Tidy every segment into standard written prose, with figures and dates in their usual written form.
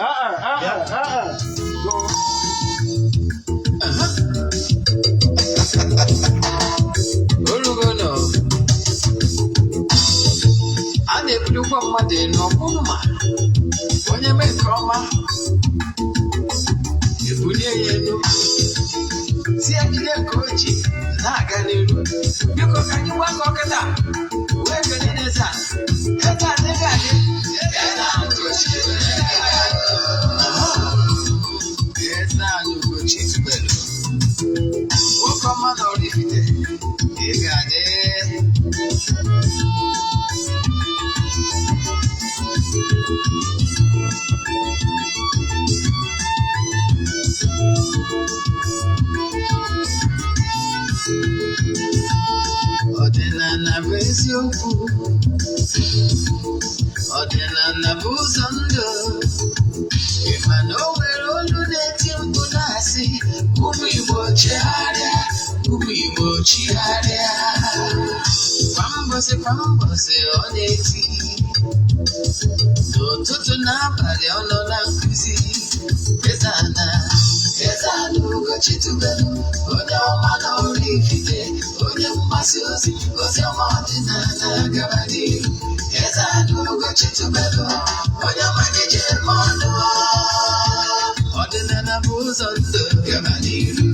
Bịa. Olugono, a na-ebulukwa mmadụ elu ọ bụrụ ma onye mee nke ọma, ebulie ya elu, si ya jide nke o ji na-aga n'iru. Biko, ka anyị gbakọ kịta wee kelee eze a. Eze a dịghị adị. Eze a Ugochi. Eze anyị Ugochi tubelu. Nwoke ọma na Oraifite, ị ga-adị. Ọdịnala bụ eziokwu, ọdịnala bụ ụzọ ndụ. Ị ma na o nwere olu na-eti mkpu na-asị, "Ụmụ Igbo chegharịa, ụmụ Igbo chigharịa." Kwa mbọsị kwa mbọsị ọ na-eti, n'ụtụtụ n'abalị ọ nọ na nkụzi. Eze-Ana, Eze-Ana Ugochi tubelu, onye ọma na Oraifite, onye mgbasa ozi, ozi ọma ọdịnala gaba n'ihu. Eze-Ana Ugochi tubelu, onye ọma na-eje eme ọnụ. Ọdịnala bụ ụzọ ndụ, gaba n'ihu.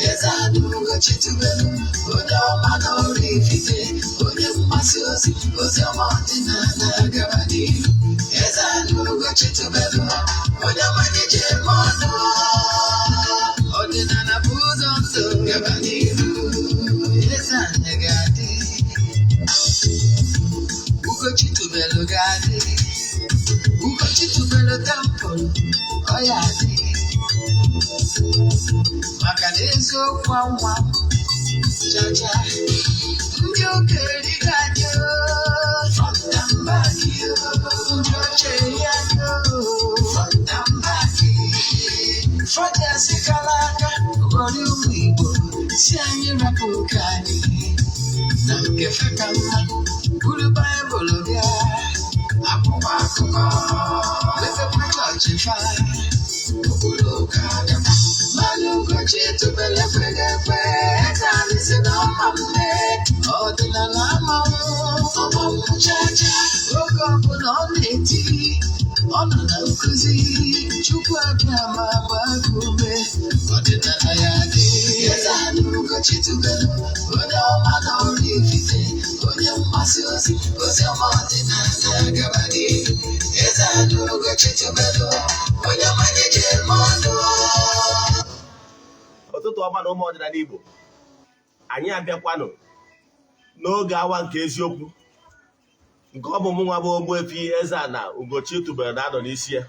Eze-Ana Ugochi tubelu, onye ọma na Oraifite, onye mgbasa ozi, ozi ọma ọdịnala gaba n'ihu. Eze-Ana Ugochi tubelu, onye ọma na-eje eme ọnụ. Ọdịnala bụ ụzọ ndụ, gaba n'ihu. Eze-Ana ga-adị, Ugochi tubelu ga-adị, Ugochi tubelu temple, ọ ya adị. Maka na eziokwu anwa chacha, ndị ụka erigo anyị front and back, ndị oche eri anyị front and back. Fọdụ kara aka ghọrọ ụmụ Igbo, si anyị rapụ nke anyị na nke fe ka mma, buru Baịbụl bịa, akwụkwọ akụkọ, mepekwa chọọchị fa okpuru ụka gaba. Mmanụ Ugochi tubelu ekweghị ekwe. Eze anyị si na ọma mme, ọdịnala amanwụ ọmanwụ chacha. Oge ọbụla ọ na-eti, ọ nọ na nkụzi, Chukwu abịa ma gbaa gị ume, ọdịnala ya dị. Eze anyị Ugochi tubelu, onye ọma na Oraifite, onye mgbasa ozi, ozi ọma ọdịnala gaba n'ihu. Eze anyị Ugochi tubelu, onye ọma na-eje eme ọnụ. Ụtụtụ ọma na ụmụ ọdịnala Igbo. Anyị abịakwanụ n'oge awa nke eziokwu, nke ọ bụ mụ nwa bụ Ogbuefi Eze-Ana Ugochi tubelu na-anọ n'isi ya.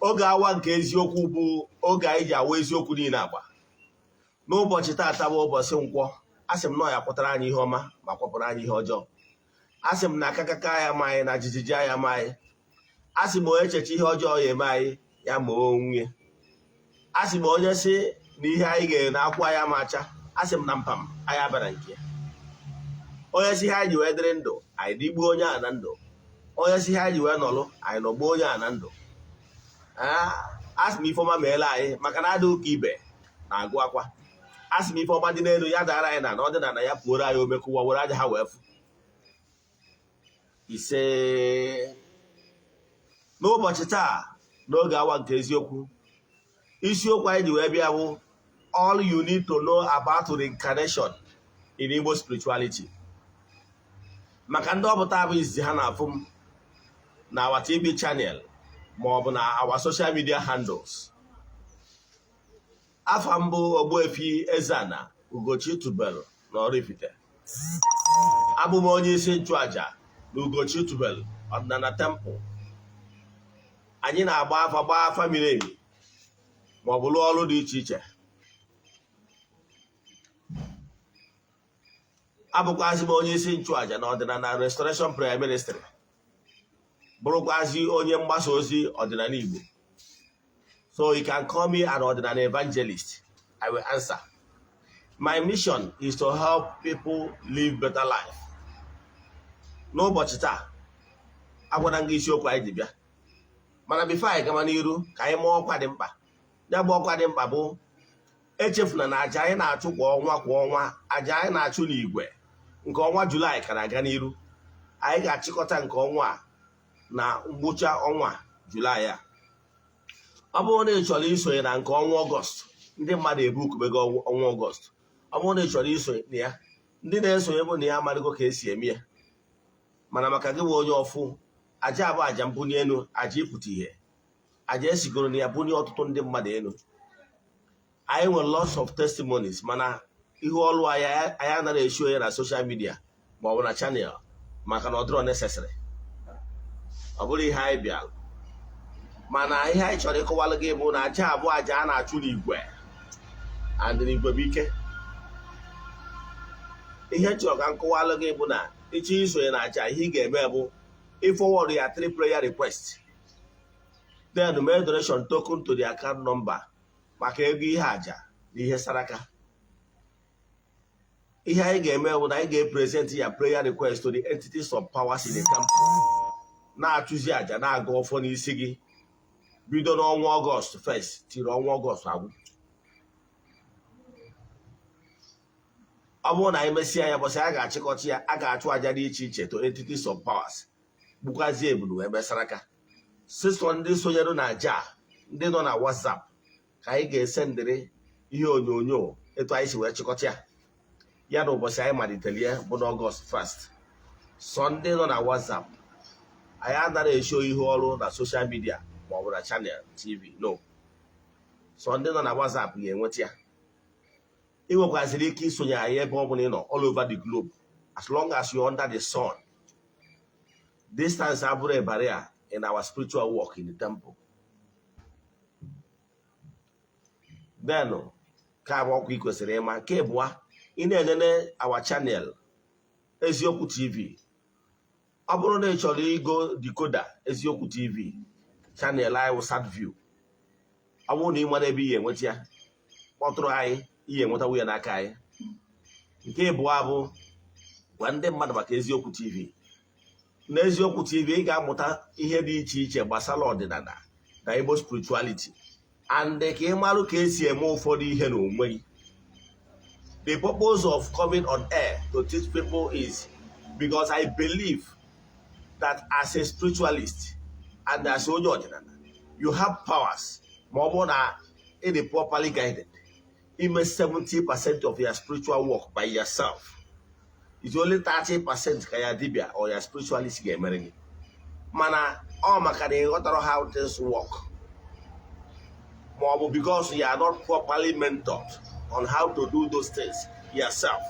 Oge awa nke eziokwu bụ oge anyị ji awa eziokwu niile agba. N'ụbọchị taata bụ ụbọchị Nkwọ. Asị m na ọ ya kwụtara anyị ihe ọma ma kwapụrụ anyị ihe ọjọọ. Asị m na akakaka ya ma anyị na jijiji ya ma anyị. Asị m onye echeche ihe ọjọọ ya eme anyị, ya ma onwe. Asị m onye sị na ihe anyị ga na akwụ anyị ama acha, asị m na mpam anyị abara nke ya. Onye sị ihe anyị ji wee dịrị ndụ, anyị dịgbuo onye a na ndụ. Onye sị ihe anyị ji wee nọlụ, anyị nọgbuo onye a na ndụ. Asị m ifeọma meela anyị, maka na adị ụka ibe na-agụ akwa. Asị m ifeọma dị n'elu ya dara anyị na na ọdịnala ya pụoro anyị omekụwa were aja ha wee fụ. Ise. N'ụbọchị taa, n'oge awa nke eziokwu, isiokwu anyị ji wee bịa bụ "All you need to know about reincarnation in Igbo spirituality". Maka ndị ọpụta bụ izizi ha na-afụ m na our TV channel ma ọ bụ na our social media handles, afa mbụ Ogbuefi Eze-Ana Ugochi tubelu na Oraifite. Abụ m onye isi nchụaja na Ugochi tubelu ọdịnala temple. Anyị na-agba afa, gbaa afa miri emi, ma ọ bụ rụọ ọrụ dị iche iche. Abụkwazị m onye isi nchụaja na ọdịnala Restoration Prayer Ministry, bụrụkwazị onye mgbasa ozi ọdịnala Igbo. So you can call me an ọdịnala evangelist, I will answer. My mission is to help people live better life. N'ụbọchị taa, agwara m gị isiokwu anyị ji bịa, mana before anyị gama n'iru, ka anyị mụọ ọkwa dị mkpa. Ya bụ ọkwa dị mkpa bụ, echefuna na aja anyị na-achụ kwa ọnwa kwa ọnwa, aja anyị na-achụ n'igwe nke ọnwa Julaị ka na-aga n'iru. Anyị ga-achịkọta nke ọnwa a na ngwụcha ọnwa Julaị a. Ọ bụrụ na ị chọrọ isonye na nke ọnwa Ọgọst, ndị mmadụ ebukubego ọnwa Ọgọst. Ọ bụrụ na ị chọrọ isonye na ya, ndị na-esonye bụ na ya amarịgo ka esi eme ya. Mana maka gị bụ onye ọfụ, aja abụ aja mbunye elu, aja ịpụta ihe, aja esigoro na ya bunye ọtụtụ ndị mmadụ elu. Anyị nwere lots of testimonies, mana ihe ọlụ anyị, anyị anaghị esi onye na social media ma ọ bụ na channel, maka na ọ dịrọ necessary. Ọ bụrụ ihe anyị bịara, mana ihe anyị chọrọ ịkọwalụ gị bụ na aja abụọ, aja a na-achụ n'igwe, and n'igwe bụ ike. Ihe m chọrọ ka m kọwalụ gị bụ na ịchọ isonye na aja, ihe ị ga-eme bụ ịforward ya three prayer request, then mee donation token to the account number maka ego ihe aja na ihe saraka. Ihe anyị ga-eme bụ na anyị ga-epresent ya prayer request to the entities of powers in the temple, na-achụzi aja, na-aga ọfọ n'isi gị, bido n'ọnwa Ọgọst 1st tiri ọnwa Ọgọst agwụ. Ọ bụrụ na anyị mesịa ya, bọsị a ga-achịkọta ya, a ga-achụ aja dị iche iche to entities of powers, gbukwazie ebulu wee mesaraka sisọ ndị sonyere na aja a, ndị nọ na WhatsApp, ka anyị ga-esendịrị ihe onyonyo etu anyị si wee chịkọta ya, ya na ụbọchị anyị malitere ya bụ n'Ọgọst 1st. Sọ ndị nọ na WhatsApp. Anyị anaghị esho ihe ọrụ na social media ma ọ bụ na channel TV, no. Sọ ndị nọ na WhatsApp ga-enweta ya. Ị nwekwaziri ike isonye anyị ebe ọ bụla ị nọ all over the globe, as long as you're under the sun. Distance abụrụ a barrier in our spiritual work in the temple. Then ka abụ ọkwa ị kwesịrị ịma. Nke abụọ, ị na-enene our channel, Eziokwu TV. Ọ bụrụ na ị chọrọ igo decoder Eziokwu TV channel anyị wụ Satview, ọ bụrụ na ị mara ebe ị ga-enweta ya, kpọtụrụ anyị, ị ga-enwetawu ya n'aka anyị. Nke abụọ bụ, gwa ndị mmadụ maka Eziokwu TV. Na Eziokwu TV, ị ga-amụta ihe dị iche iche gbasara ọdịnala na Igbo spirituality, and ka ị marụ ka esi eme ụfọdụ ihe n'onwe gị. The purpose of coming on air to teach people is because I believe that as a spiritualist and as onye ọdịnala, you have powers. Ma ọ bụrụ na ị dị properly guided, ime 70% of your spiritual work by yourself. It's only 30% ka ya dibia or ya spiritualist ga-emere gị. Mana ọ maka na ị ghọtara how things work, ma ọ bụ because you are not properly mentored on how to do those things yourself.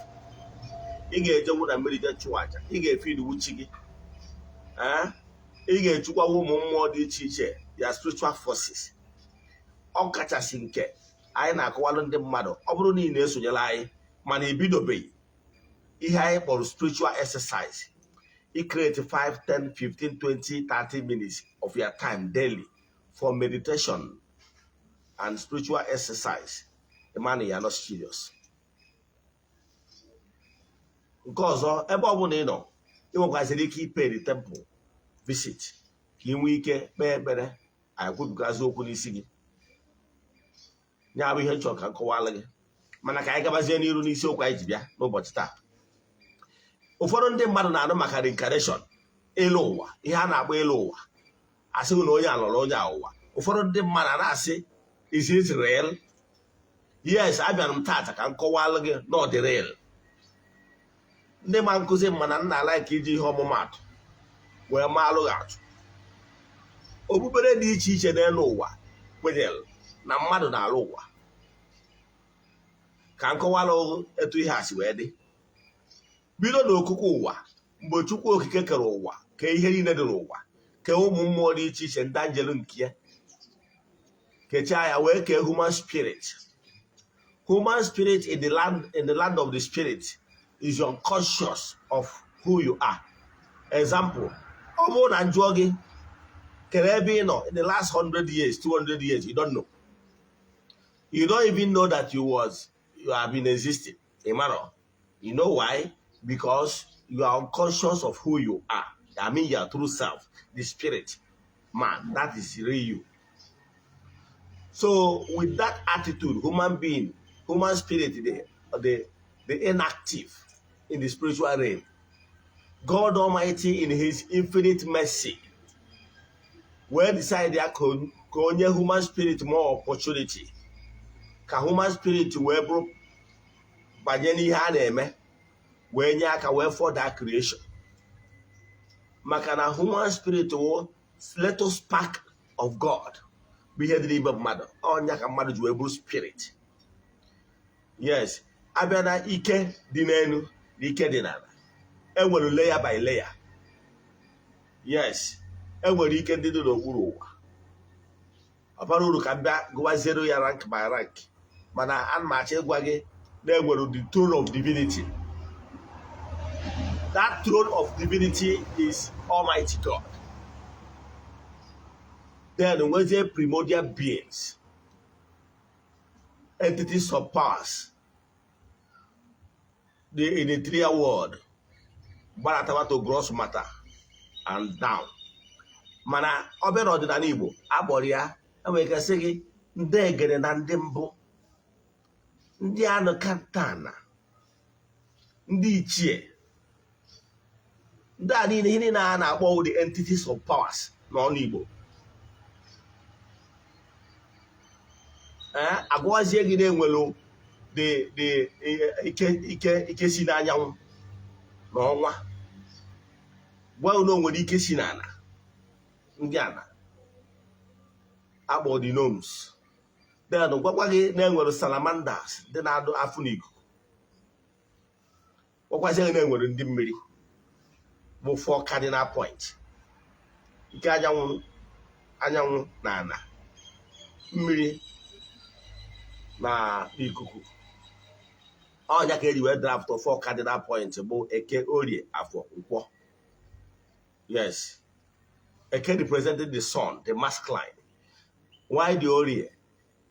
Ị ga-ejenwu na mmiri jee chụọ aja, ị ga-efe chi gị, ị ga-echukwawa ụmụ mmụọ dị iche iche, ya spiritual forces. Ọ kachasị nke anyị na-akọwalụ ndị mmadụ, ọ bụrụ na ị na-esonyere anyị mana ebidobeghị ihe anyị kpọrọ spiritual exercise, I create 5, 10, 15, 20, 30 minutes of your time daily for meditation and spiritual exercise, the man, you are not serious. Nke ọzọ, ebe ọ bụla ị nọ, ị nwekwaziri ike ipay the temple visit ka ị nwee ike kpee ekpere, anyị kwupụgazi okwu n'isi gị. Ya bụ ihe nchọrọ ka m kọwalụ gị. Mana ka anyị gabazie n'iru n'isiokwu anyị ji bịa n'ụbọchị taa. Ụfọdụ ndị mmadụ na-anụ maka reincarnation, ịlụ ụwa, ihe a na-akpọ ịlụ ụwa, asịghị na onye alọrọ onye a ụwa. Ụfọdụ ndị mmadụ a na-asị, "Is it real?" Yes, abịara m taata ka m kọwalụ gị na ọ dị real. Ndị ma nkụzi mana nna ala nke iji ihe ọmụmatụ wee maalụ gị atụ. Okpukpere dị iche iche n'elu ụwa kwenyere na mmadụ na-alụ ụwa. Ka m kọwalụ etu ihe a si wee dị. Bido n'okụkụ ụwa, mgbe Chukwu Okike kere ụwa, kee ihe niile dị n'ụwa, kee ụmụ mmụọ dị iche iche, ndị anjelu nke ya, kechaa ya wee kee human spirit. Human spirit in the land of the spirit is unconscious of who you are. Example, ọ bụrụ na njụọ gị kere ebe ị nọ in the last 100 years, 200 years, you don't know. You don't even know that you have been existing. Ị marọ. You know why? Because you are unconscious of who you are. I mean, your true self, the spirit man, that is real you. So with that attitude, human being, human spirit, the inactive in the spiritual realm. God Almighty, in His infinite mercy, wee decide ya ka onye human spirit more opportunity, ka human spirit wee bụrụ banye n'ihe a na-eme, wee nye aka wee further creation, maka na human spirit wụ little spark of God, bụ ihe dị n'ime mmadụ. Ọnya ka mmadụ ji wee bụrụ spirit. Yes, abịa na ike dị n'elu na ike dị n'ala, enwere layer by layer. Yes, enwere ike ndị dị n'okpuru ụwa. Ọ bara uru ka m bịa gụwaziere ya rank by rank, mana ana m achọ ịgwa gị na enwere the throne of divinity. That throne of divinity is Almighty God. Then nwezie primordial beings, entities of powers the in the material world, gbarataba to gross matter and down. Mana ọ bịa n'ọdịnala Igbo, akpọrọ ya, enwere ike sị gị ndị egede na ndị mbụ, ndị anụkantana, ndị ichie, ndị a niile, ihe niile a na-akpọ the entities of powers n'ọnụ Igbo. Ee, agwazie gị na-enwelu the ike si n'anyanwụ na ọnwa, gwa na o nwere ike si n'ala, ndị ala akpọ the gnomes. Then gwakwa gị na enwere salamanders ndị na-adụ afụ n'ikuku. Gwakwazie gị na enwere ndị mmiri, bụ four cardinal point: nke anyanwụ na ala, mmiri na ikuku. Ọnya ka eji wee draft four cardinal point, bụ Eke, Orie, Afọ, Nkwọ. Yes, Eke representing the sun, the masculine, while the Orie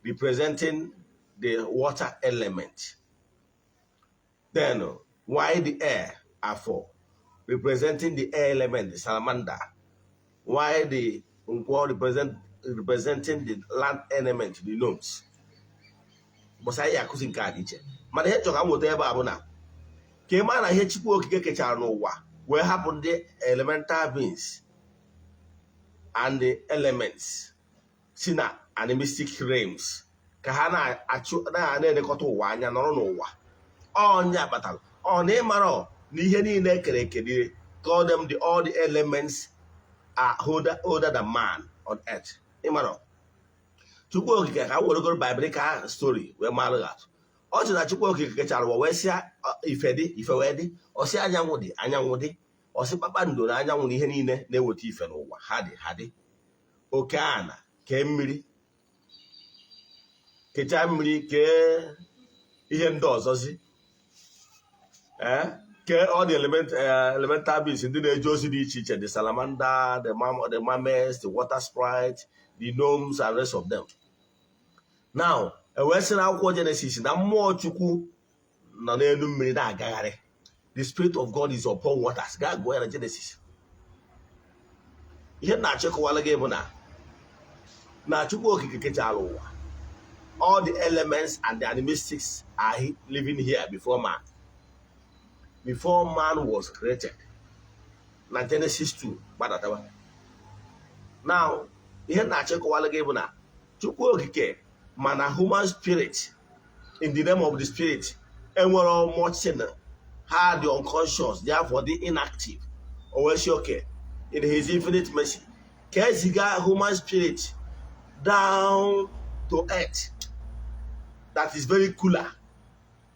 representing the water element, then while the air, Afọ, representing the air element, the salamander, while the Nkwọ representing the land element, the gnomes. Bọsa anyị akụzi nke a dị iche, mana ihe chọrọ ka m nweta ebe a bụ na ka ị mara na ihe Chukwu Okike kechara n'ụwa wee hapụ ndị elemental beings and the elements si na animistic realms ka ha na-achụ na-elekọta ụwa anya, nọrọ n'ụwa. Ọnya kpatara ọ na ịmara na ihe niile ekere eke dị, call them the all the elements are older than man on earth. Ịmara Chukwu Okike, ka m weregoro biblical story wee mara gị atụ. Ọ sị na Chukwu Okike kechara ụwa wee sịa ife dị, ife wee dị. Ọsị anyanwụ dị, anyanwụ dị. Ọsị kpakpando na anyanwụ na ihe niile na-eweta ife n'ụwa, ha dị, ha dị. Oke ana kee mmiri, kechaa mmiri, kee ihe ndị ọzọzi, ee, kee all the elemental beings ndị na-eje ozi dị iche iche: the salamander, the mermaids, the water sprite, the gnomes and rest of them. Now, ewee sị na akwụkwọ Genesis na mmụọ Chukwu nọ n'elu mmiri na-agagharị. The spirit of God is upon waters. Gaa gụọ ya na Genesis. Ihe na-achọ ịkọwara gị bụ na Chukwu Okike kechara ụwa, all the elements and the animistics are living here before man was created, na Genesis 2 gbadatawa. Now, ihe na-achọ ịkọwara gị bụ na Chukwu Okike mana human spirit, in the name of the spirit, enwere much sin, ha dị unconscious, therefore dị inactive. O wee sị okay, in His infinite mercy, ka eziga human spirit down to earth that is very cooler,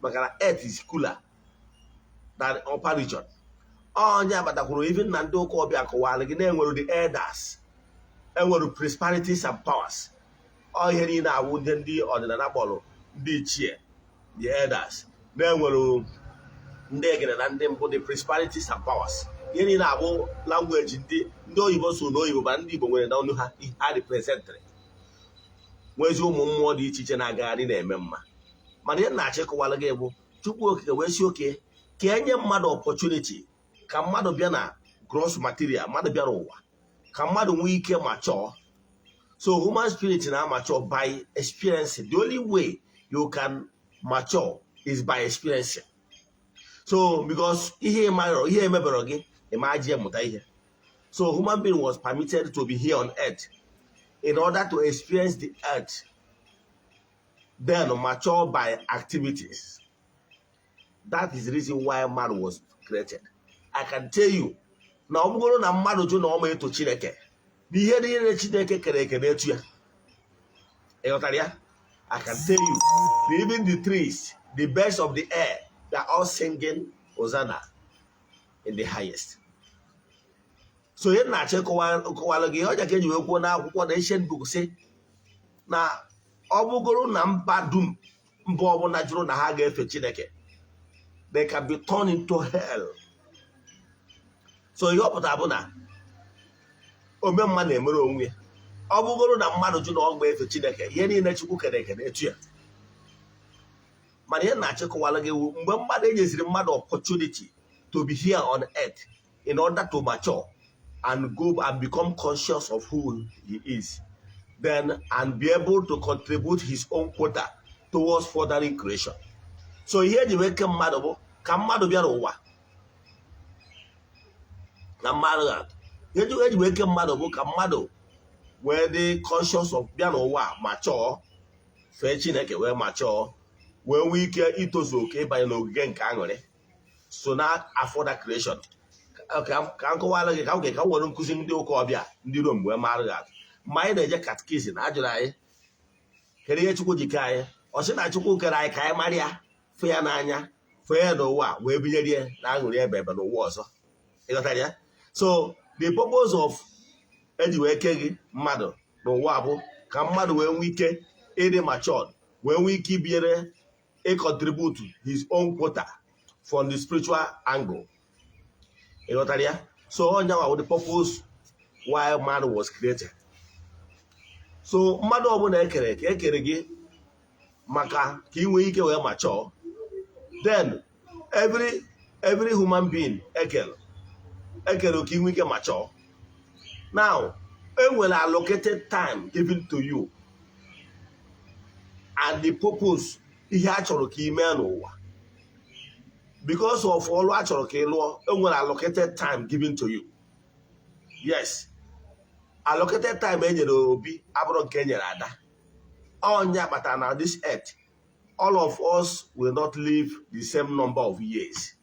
maka na earth is cooler than upper region. Onye agbatakwuru, even na ndị ụka ọbịa kọwara gị na-enwere the elders, enwere principalities and powers. Ọ ihe niile awụ ndị ọdịnala kpọrọ ndị ichie, the elders, na-enwere ndị egede na ndị mbụ, the principalities and powers. Ihe niile abụ language ndị oyibo so n'oyibo, ma ndị Igbo nwere n'ọnụ ha ha representịrị, nwezi ụmụ mmụọ dị iche iche na-agagharị na-eme mma. Mana ihe na-achọ ịkọwara gị bụ Chukwu Okike wee si oke ka enye mmadụ opportunity, ka mmadụ bịa na gross material, mmadụ bịara ụwa ka mmadụ nwee ike mature. So human spirit na mature by experiencing. The only way you can mature is by experiencing. So because ihe ịmarọ, ihe emebere gị, ịma ji mụta ihe. So human being was permitted to be here on earth in order to experience the earth, then mature by activities. That is the reason why man was created. I can tell you na ọ bụgoro na mmadụ jụ na ọ ma eto Chineke na ihe niile Chineke kere eke na-etu ya. Ịghọtara ya? I can tell you that even the trees, the birds of the air, they are all singing Hosanna in the highest. So ihe na-achọ ịkọwalụ gị, ọja ka eji wee kwuo n'akwụkwọ na ancient book sị na ọ bụgoro na mba dum, mba ọbụla jụrụ na ha ga-efe Chineke, they can be turned into hell. So ihe ọ pụtara bụ na ome mma na-emere onwe ya. Ọ bụgoro na mmadụ jụ na ọ ga-efe Chineke, ihe niile Chukwu kere eke na-etu ya. Mana ihe na-achọ ịkọwalụ gị wu mgbe mmadụ enyeziri mmadụ opportunity to be here on earth in order to mature and go and become conscious of who he is, then and be able to contribute his own quota towards furthering creation. So ihe eji wee kee mmadụ bụ ka mmadụ bịara ụwa na mmadụ ga ihe eji wee kee mmadụ bụ ka mmadụ wee dị conscious of bịa n'ụwa ma chọọ fee Chineke, wee ma chọọ wee nwee ike itozu oke ịbanye n'ogige nke aṅụrị so na afọda creation. Ka m kọwara gị, ka oge ka m were nkụzi ndị ụka ọbịa, ndị Rom, wee mara gị atụ. Mgbe anyị na-eje catechism, a jụrụ anyị kedu ihe Chukwu ji kee anyị. Ọ sị na Chukwu kere anyị ka anyị mara ya, fụ ya n'anya, fee ya n'ụwa, wee binyere ya na aṅụrị ebe ebe n'ụwa ọzọ. Ịghọtara ya? So the purpose of eji wee kee gị mmadụ n'ụwa bụ ka mmadụ wee nwee ike ịdị matured, wee nwee ike ibinyere, ịcontribute his own quota from the spiritual angle. Ịghọtara ya? So onye nwa the purpose why man was created. So mmadụ ọbụla ekere ka ekere gị maka ka ị nwee ike wee mature. Then every human being ekere ekere ka ị nwee ike mature. Now, enwere allocated time given to you and the purpose, ihe a chọrọ ka ị mee n'ụwa. Because of ọrụ a chọrọ ka ị lụọ, enwere allocated time given to you. Yes, allocated time e nyere Obi abụrụ nke e nyere Ada. Ọnya kpatara na this earth, all of us will not live the same number of years.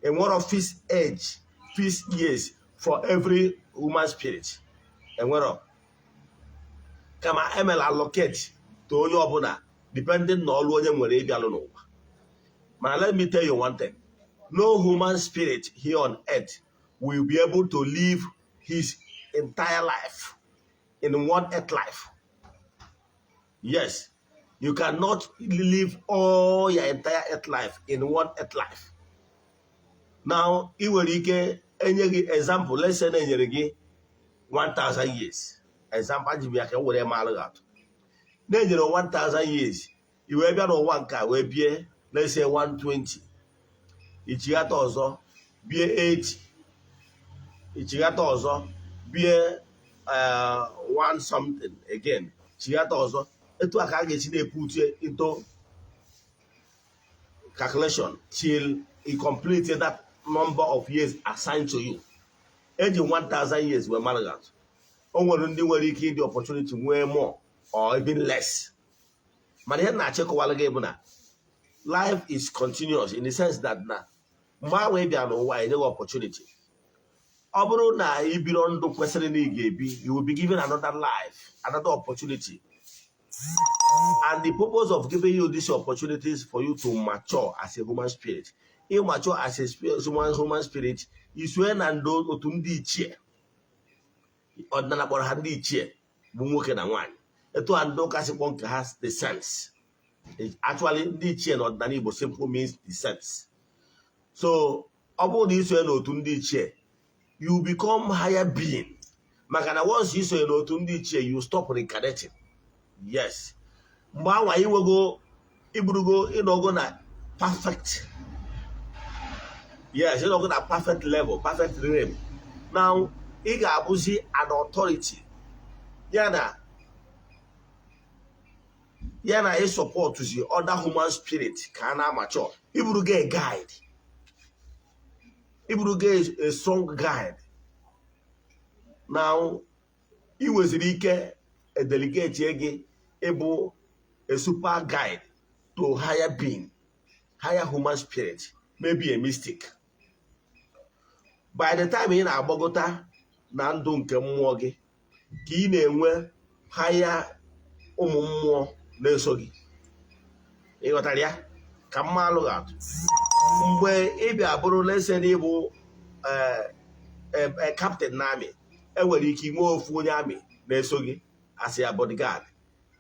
Enwero fixed age, fixed years for every human spirit. Enwero, kama emela allocate to onye ọbụla depending na ọrụ onye nwere ịbịalụ n'ụwa. Mana let me tell you one thing: no human spirit here on earth will be able to live his entire life in one earth life. Yes, you cannot live all your entire earth life in one earth life. Now, ị nwere ike enye gị example, let's say na enyere gị 1000 years. Example ji ya ka m were maalụ gị atụ. Na-enyere 1000 years, i wee bịa n'ụwa nke a wee bie, let's say, 120, ichighata ọzọ bie 80, ichighata ọzọ bie one something again, chighata ọzọ. Etu a ka a ga-esi na-eput into calculation till you complete that number of years assigned to you. Eji 1000 years wee mara gị atụ. O nwere ndị nwere ike ịdị opportunity nwee more or even less. Mana ihe na-achịkọwara gị bụ na life is continuous in the sense that na mgbe ahụ ị bịa n'ụwa, enyeghị opportunity, ọ bụrụ na ị biro ndụ kwesịrị na ị ga-ebi, you will be given another life, another opportunity. And the purpose of giving you these opportunities for you to mature as a human spirit. Ị mature as a human spirit, isonye na ndị otu ndị ichie. Ọdịnala kpọrọ ha ndị ichie, bụ nwoke na nwaanyị. Etu a ndị ụka si kpọọ nke ha, the saints. Actually, ndị ichie na ọdịnala Igbo simple means the saints. So ọ bụrụ na isonye n'otu ndị ichie, you become higher being, maka na once isonye n'otu ndị ichie, you stop reincarnating. Yes, mgbe anwa inwego iburugo ịnọgo na perfect, yes, ịnọgo na perfect level, perfect realm. Now ị ga-abụzi an authority ya na ị supportzi other human spirit ka a na-amature. Iburu gị a guide, iburu gị a strong guide. Now ị nweziri ike edelegate gị ịbụ a super guide to higher being, higher human spirit, maybe a mystic. By the time ị na-agbagota na ndụ nke mmụọ gị, ka ị na-enwe higher ụmụ mmụọ na-eso gị. Ịghọtara ya? Ka mma alụghị atụ, mgbe ị bịa bụrụ lese na ịbụ captain na army, enwere ike inwe ofu onye army na-eso gị asị ya bodyguard.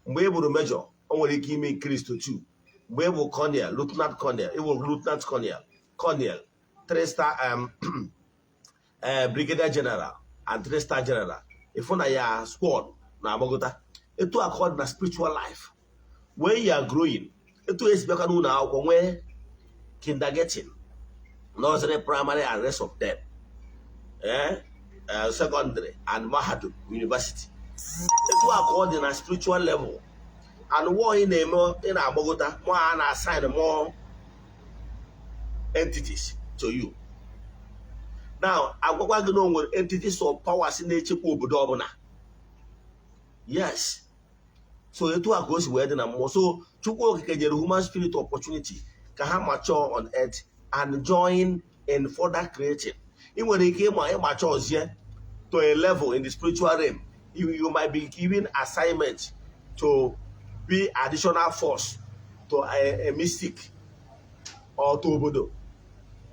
Mgbe ị bụrụ major, o nwere ike ime increase to two. Mgbe ị bụ colonel, lieutenant colonel, ị bụ lieutenant colonel, colonel, three star, brigadier general and three star general, ịfụ na ya squad na-agbagota. Etu a ka ọ dị na spiritual life. When you are growing, etu esi bịakwa n'ụlọ akwụkwọ nwee kindergarten, nursery, primary and rest of them, secondary and mahadum, university, etu a ka ọ dị na spiritual level. And what ị na-eme, ị na-agbagota more, a na-assign more entities to you. Now agwakwa gị na o nwere entities of powers na-echekwa obodo ọbụla. Yes, so etu a ka o si wee dị na mmụọ. So Chukwu Okike nyere human spirit opportunity ka ha mature on earth and join in further creating. Ị nwere ike ịma ịmature to a level in the spiritual realm, you might be given assignment to be additional force to a mystic or to obodo,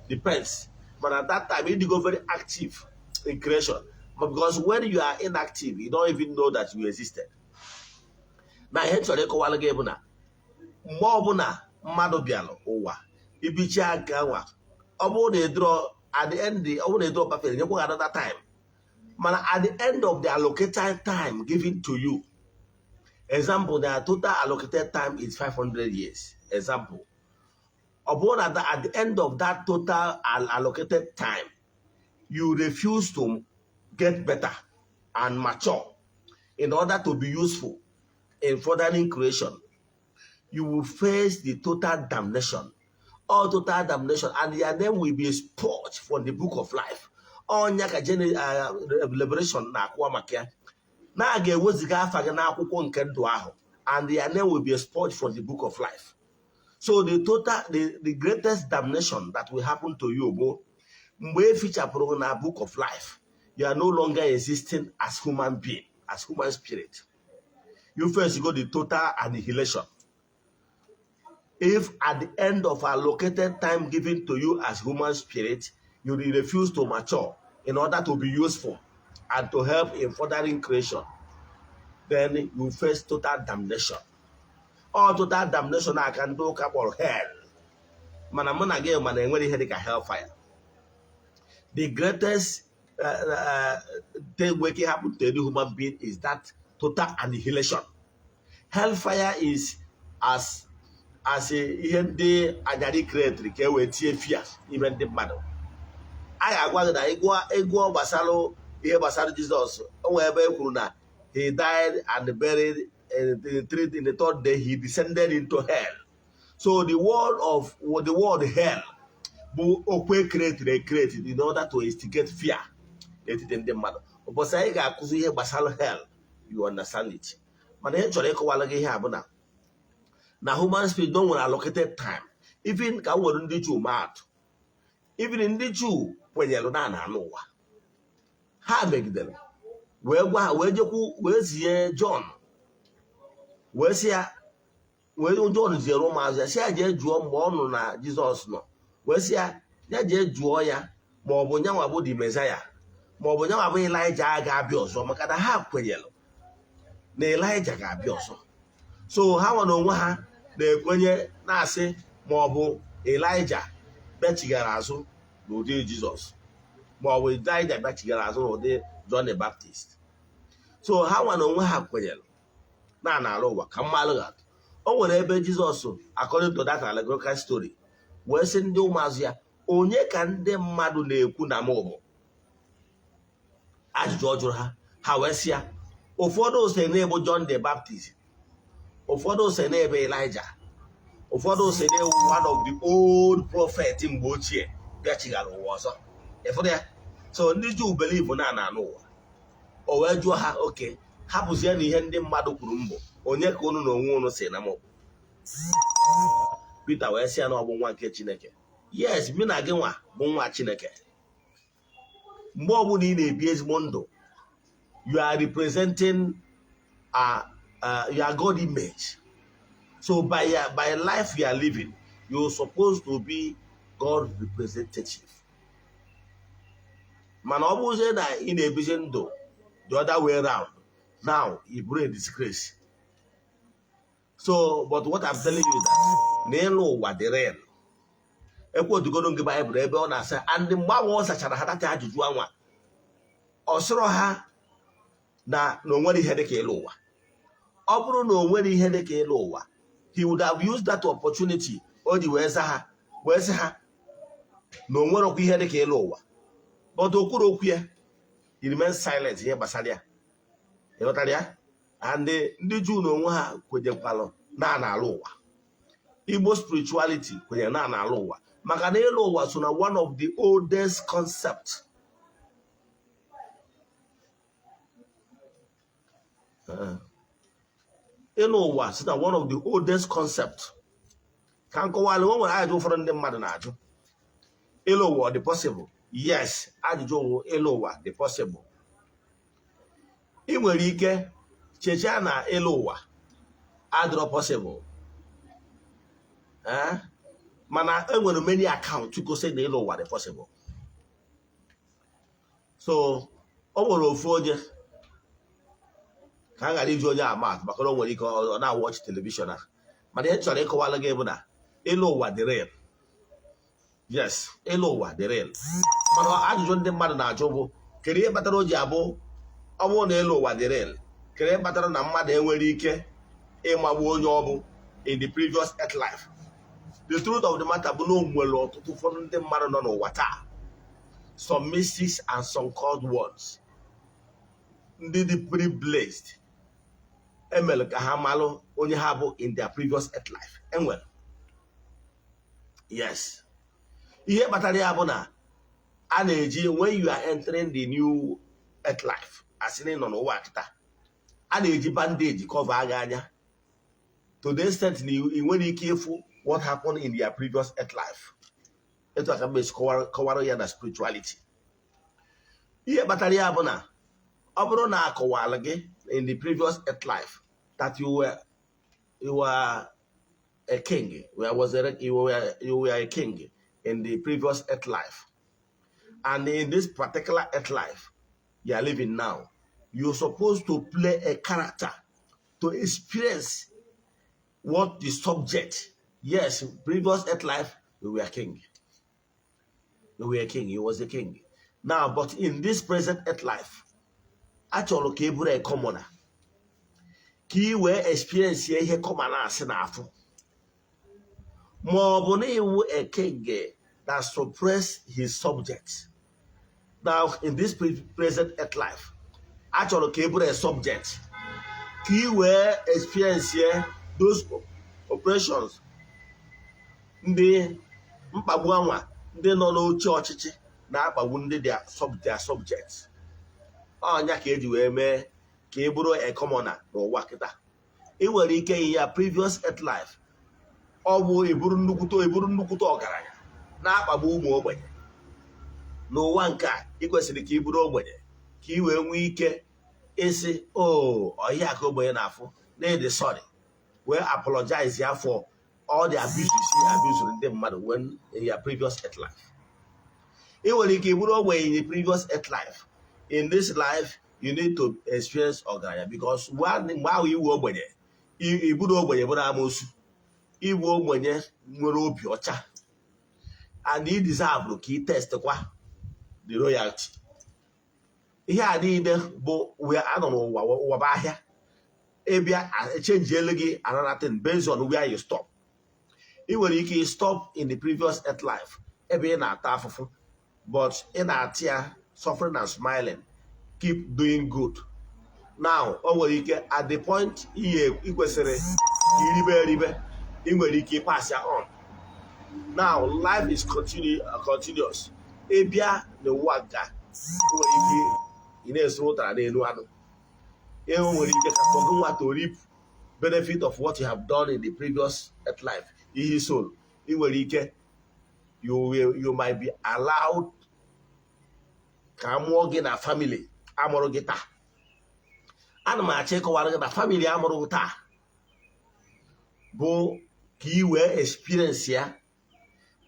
depends. But at that time you go very active in creation, but because when you are inactive, you don't even know that you existed. Na ihe m chọrọ ịkọwara gị bụ na mgbe ọbụla mmadụ bịara ụwa, ibichi aka nwa, ọ bụrụ na edro at the end, ọ bụrụ na edro perfect, nyekwa another time. Mana at the end of the allocated time given to you, example, the total allocated time is 500 years, example, ọ bụrụ na at the end of that total allocated time, you refuse to get better and mature in order to be useful in furthering creation, you will face the total damnation, all total damnation, and your name will be expunged from the book of life. Ọnya ka Revelation na-akwụwa maka ya, na a ga-eweziga afa gị n'akwụkwọ nke ndụ ahụ, and your name will be expunged from the book of life. So the total the greatest damnation that will happen to you bụ mgbe e fichapụrụ gị na book of life. You are no longer existing as human being, as human spirit. You first go the total annihilation if at the end of allocated time given to you as human spirit, you refuse to mature in order to be useful and to help in furthering creation. Then you face total damnation. All total damnation aka ndị ụka kpọrọ hell, mana mụ na gị mana enwere ihe dịka hellfire. The greatest thing wey can happen to any human being is that total annihilation. Hellfire is as ihe ndị anyarị createri ka e wee tie fear n'ime ndị mmadụ. A ga-agwa gị na ịgụọ gbasara ihe gbasara Jizọs, o nwere ebe e kwuru na he died and buried in the third day he descended into hell. So the word hell bụ okwu ecreatiri ecreate in order to instigate fear n'etiti ndị mmadụ. Ụbọchị anyị ga-akụzi ihe gbasara hell, you understand it. Mana ihe chọrọ ịkọwara gị ihe a bụ na human spirit no nwere allocated time. Even ka m nwere ndị Juu maa atụ, even ndị Juu kwenyere na ana n'ụwa ha megidere wee gwa ha, wee jekwu wee zie Jọn, wee sị ya, wee Jọn ziere ụmụazụ ya, sị ya jee jụọ. Mgbe ọ nụrụ na Jizọs nọ, wee sị ya, ya jee jụọ ya ma ọ bụ nyanwa bụ the Messiah, ma ọ bụ nyanwa bụ Ịlaịja a ga-abịa ọzọ, maka na ha kwenyere na Ịlaịja ga-abịa ọzọ. So ha nwa na onwe ha na-ekwenye na-asị ma ọ bụ Ịlaịja bịachigara azụ n'ụdị Jizọs, ma ọ bụ Ịlaịja bịachigara azụ n'ụdị John the Baptist. So ha nwa na onwe ha kwenyere na ala ụwa ka mmalụ ga-atụ. O nwere ebe Jizọs, according to that allegorical story, Wee sị ndị ụmụazụ ya, "Onye ka ndị mmadụ na-ekwu na m bụ?" Ajụjụ ọ jụrụ ha, ha wee sị ya, ụfọdụ sị na-ebu John the Baptist, ụfọdụ sị na-ebe Elijah, ụfọdụ sị na-ewu one of the old prophet mgbe ochie bịachighara ụwa ọzọ. Ịfụrụ ya? So ndị Juu believe na ana ụwa. O wee jụọ ha, oke hapụzie na ihe ndị mmadụ kwuru mbụ, onye ka unu na onwe unu si na m bụ? Pita wee sị ya na ọ bụ nwa nke Chineke. Yes, mụ na gị nwa bụ nwa Chineke. Mgbe ọbụla ị na-ebi ezigbo ndụ, you are representing your God image. So by life you are living, you're supposed to be God representative. Mana ọ bụrụzie na ị na-ebizi ndụ the other way round, now ị bụrụ a disgrace. So, but what I'm telling you is that na ịlụ ụwa dị real. Ekwotugodo nke Baịbụl ebe ọ na-asị, and mgbe ahụ ọ zachara ha data ajụjụ anwa, ọ sịrọ ha na o nwere ihe dịka ịlụ ụwa. Ọ bụrụ na o nwere ihe dịka ịlụ ụwa, he would have used that opportunity o ji wee za ha, wee sị ha na o nwerekwa ihe dịka ịlụ ụwa. But o kwuru okwu ya, he remained silent ihe gbasara ya. Ịghọtara ya? And ndị Juu na onwe ha kwenyekwalụ na ana-alụ ụwa. Igbo spirituality kwenyere na ana-alụ ụwa, maka na ịlụ ụwa so na one of the oldest concept. Ịlụ ụwa so na one of the oldest concept. Ka nkọwalụ, o nwere ajụjụ ụfọdụ ndị mmadụ na-ajụ: ịlụ ụwa ọ dị possible? Yes, ajụjụ wụ, ịlụ ụwa dị possible. Ị nwere ike chechaa na ịlụ ụwa adịrọ possible. Eh? Mana enwere many account gosi na ịlụ ụwa dị possible. So o nwere ofu onye, ka a ghara iji onye ama atụ, maka na o nwere ike ọ na-awatch television a. Mana ihe m chọrọ ịkọwara gị bụ na ịlụ ụwa dị real. Yes, ịlụ ụwa dị real. Mana ajụjụ ndị mmadụ na-ajụ bụ, kedu ihe kpatara o ji abụ, ọ bụrụ na ịlụ ụwa dị real, kedu ihe kpatara na mmadụ enwere ike ịmagbu onye ọ bụ in the previous earth life? The truth of the matter bụ na o nwere ọtụtụ ụfọdụ ndị mmadụ nọ n'ụwa taa, some mystics and some called ones, ndị dị privileged, emere ka ha malụ onye ha bụ in their previous earth life. Enwere, yes. Ihe kpatara ya bụ na a na-eji, when you are entering the new earth life, asị na ị nọ n'ụwa kịta, a na-eji bandage cover gị anya to the extent na ị nwere ike ịfụ what happened in their previous earth life. Etu aka m esi kọwara ya na spirituality. Ihe kpatara ya bụ na ọ bụrụ na akọwara gị in the previous earth life that you were a king, where was a, you were a king in the previous earth life, and in this particular earth life you are living now, you're supposed to play a character to experience what the subject. Yes, previous earth life you were king, you were a king, you was a king. Now, but in this present earth life, achọrọ ka ị bụrụ a commoner, ka ị wee experience ihe commoner asị na-afụ, ma ọ bụ na iwu a king that suppress his subjects. Now, in this present earth life, achọrọ ka ị bụrụ a subject, ka ị wee experience those operations, ndị mkpagbu anwa ndị nọ n'oche ọchịchị na-akpagbu ndị their subjects. Ọnya ka eji wee mee ka ị bụrụ a commoner n'ụwa kịta. Ị nwere ike iyi ya previous earth life, ọ bụ eburu nnukwute ọgaranya na-akpagbu ụmụ ogbenye. N'ụwa nke a, ị kwesịrị ka ị bụrụ ogbenye, ka ị wee nwee ike ịsị o ọhịa ka ogbenye na-afụ na ịdị sorry, wee apologize ya for all the abuses he abused ndị mmadụ when in your previous earth life. Ị nwere ike ịbụrụ ogbenye in the previous earth life. In this life, you need to experience ọgaranya, because mgbe ahụ iwu ogbenye, ịbụrụ ogbenye bụrụ amoosu, iwu ogbenye nwere obi ọcha, and ị deserve ka ị testkwa the royalty. Ihe a niile bụ wee anọ n'ụwa. Ụwa bụ ahịa. Ịbịa echenjielu gị another thing based on where you stop. Ị nwere ike stop in the previous earth life ebe ị na-ata afụfụ, but ị na-ata ya suffering and smiling, keep doing good. Now, o nwere ike at the point ihe ị kwesịrị iribe eribe, ị nwere ike pass ya on. Now, life is continuous. Ị bịa n'ụwa nka, ị nwere ike ị na-eso ụtara n'elu anụ. E nwere ike ka for nwa to reap benefit of what you have done in the previous earth life, ihe soul, ị nwere ike you might be allowed ka a mụọ gị na family amụrụ gị taa. Ana m achọ ịkọwara gị na family amụrụ gị taa bụ ka ị wee experience ya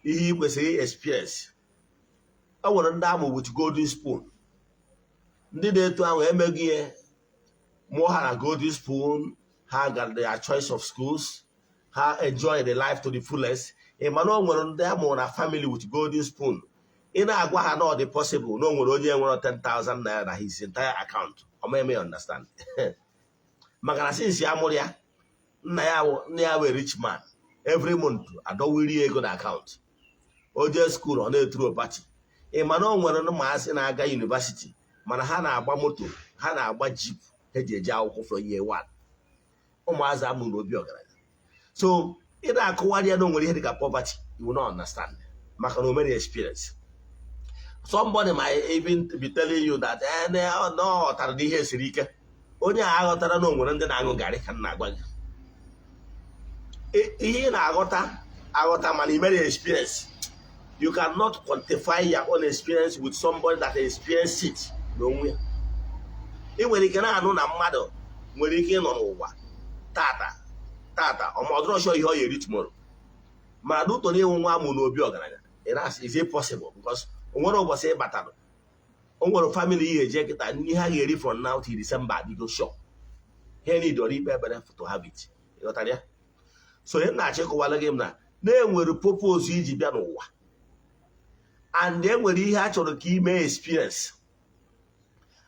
ihe ị kwesịrị experience. E nwere ndị amụ with golden spoon. Ndị na-eto ahụ emeghị ihe mụọ ha na golden spoon. Ha gara their choice of schools, ha enjoy the life to the fullest. Ị mana o nwere ndị amụrụ na family with golden spoon, ị na-agwa ha na ọ dị possible na o nwere onye nwere 10,000 naira na his entire account, ọ ma eme ya understand, maka na since ya mụrụ ya, nna ya wee rich man, every month adọwiri ego na account. O jee school, ọ na-eturo party. Ị mana o nwere ụmụazị na-aga university, mana ha na-agba moto, ha na-agba jeep ha eji eje akwụkwọ from year one. Ụmụazị amụrụ n'obi ọgaranya. So ị na-akụwarị ya na o nwere ihe dịka poverty, you will not understand, maka na o mere experience. Somebody might even be telling you that na ọ ghọtara na ihe siri ike. Onye a aghọtara na o nwere ndị na-aṅụ garị ka m na-agwa gị. Ihe ị na-aghọta aghọta, mana ị mere experience, you cannot quantify your own experience with somebody that experienced it n'onwe ya. Ị nwere ike na-anụ na mmadụ nwere ike ịnọ n'ụwa tata tata, ọmọdụrọshọ ihe ọ ya eri tomorrow, mana n'ụtọ na-enwe nwa amụ n'obi ọgaranya, ị na-asị, "Is it possible?" Because o nwere ụbọchị ị batara, o nwere family ihe eje kịta, nri ha ga-eri from now till December adịgo sure. Ha need ọrụ ikpe ekpere to have it. Ịghọtara ya? So ihe m na-achọ ịkọwara gị m na na-enwere purpose iji bịa n'ụwa, and enwere ihe a chọrọ ka ime experience.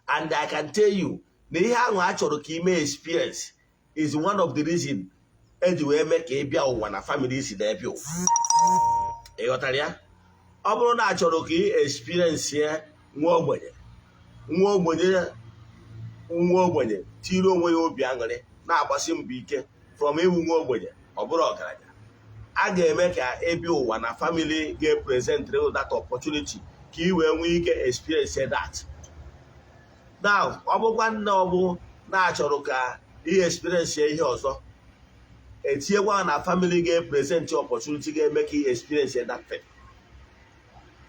And I can tell you na ihe ahụ a chọrọ ka ime experience is one of the reason eji wee mee ka ị bịa ụwa na family si na-ebịa ụwa. Ị ghọtara ya? Ọ bụrụ na a chọrọ ka ị experience ya nwa ogbenye, nwa ogbenye, nwa ogbenye tiri onwe ya obi aṅụrị, na-agbasi mbọ ike from iwu nwa ogbenye ọ bụrụ ọgaranya, a ga-eme ka ịbịa ụwa na family ga-epresent that opportunity ka ị wee nwee ike experience that. Now, ọ bụkwa nne, ọ bụ na-achọrọ ka ị experience ihe ọzọ, etinyekwa na family ga-epresent opportunity ga-eme ka ị experience that thing.